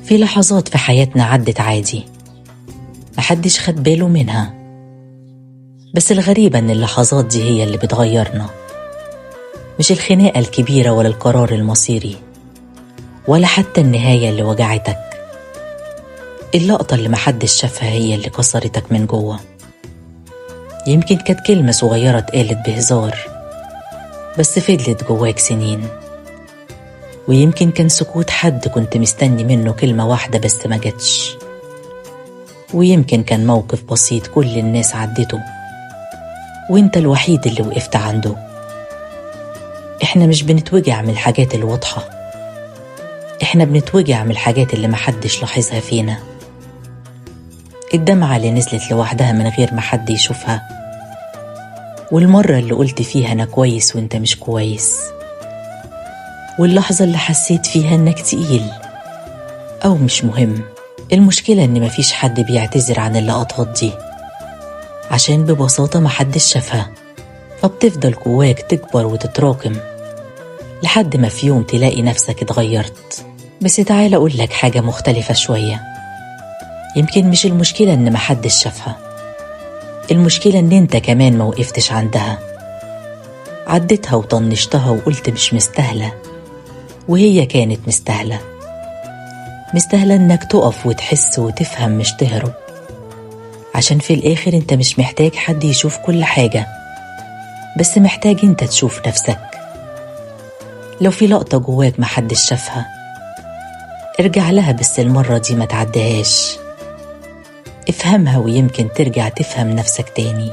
في لحظات في حياتنا عدت عادي، محدش خد باله منها، بس الغريبة إن اللحظات دي هي اللي بتغيرنا، مش الخناقة الكبيرة ولا القرار المصيري ولا حتى النهاية اللي وجعتك. اللقطة اللي محدش شافها هي اللي كسرتك من جوه. يمكن كانت كلمة صغيرة اتقالت بهزار بس فضلت جواك سنين، ويمكن كان سكوت حد كنت مستني منه كلمة واحدة بس ما جاتش، ويمكن كان موقف بسيط كل الناس عدته وانت الوحيد اللي وقفت عنده. احنا مش بنتوجع من الحاجات الواضحة، احنا بنتوجع من الحاجات اللي محدش لاحظها فينا. الدمعة اللي نزلت لوحدها من غير ما حد يشوفها، والمرة اللي قلت فيها أنا كويس وانت مش كويس، واللحظة اللي حسيت فيها انك تقيل أو مش مهم. المشكلة إن مفيش حد بيعتذر عن اللقطات دي، عشان ببساطة محدش شافها، فبتفضل جواك تكبر وتتراكم لحد ما في يوم تلاقي نفسك اتغيرت. بس تعال أقول لك حاجة مختلفة شوية. يمكن مش المشكلة إن محدش شافها، المشكلة إن أنت كمان ما وقفتش عندها، عدتها وطنشتها وقلت مش مستاهلة، وهي كانت مستاهلة. مستاهلة إنك تقف وتحس وتفهم، مش تهرب، عشان في الآخر أنت مش محتاج حد يشوف كل حاجة، بس محتاج أنت تشوف نفسك. لو في لقطة جواك محدش شافها، ارجع لها، بس المرة دي ما تعديهاش، افهمها ويمكن ترجع تفهم نفسك تاني.